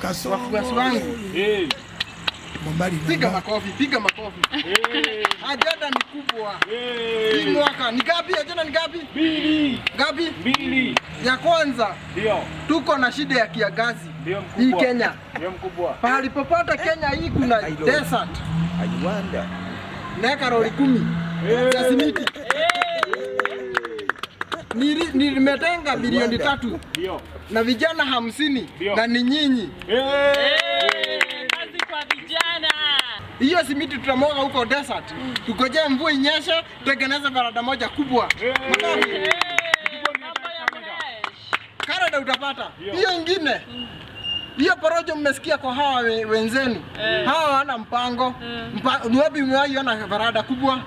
Wafuasi wangu, Hey. piga makofi, piga makofi. Hey. Ajenda ni kubwa. Hey. Hii mwaka ni ngapi? Ajenda ni ngapi? Mbili. Ngapi? Mbili. Ya kwanza, Ndio. tuko na shida ya kiangazi Ndio hii mkubwa. Kenya. Ndio mkubwa. Pahali popote Kenya hii kuna desert. I wonder. Naweka lori 10 za simiti. Nimetenga bilioni 3 Ndio. Na vijana 50 Ndio. na ni nyinyi. Hey. Kazi kwa vijana. Hiyo simiti tutamwaga huko desert. Tugojee mvua inyeshe, tutengeneze barabara moja kubwa. Mangapi? Mambo ya fresh. Canada utapata. Ndio. Hiyo ingine. Hiyo porojo mmesikia kwa hawa wenzenu. Hawa hawana mpango. Ni wapi umewahi ona varanda kubwa?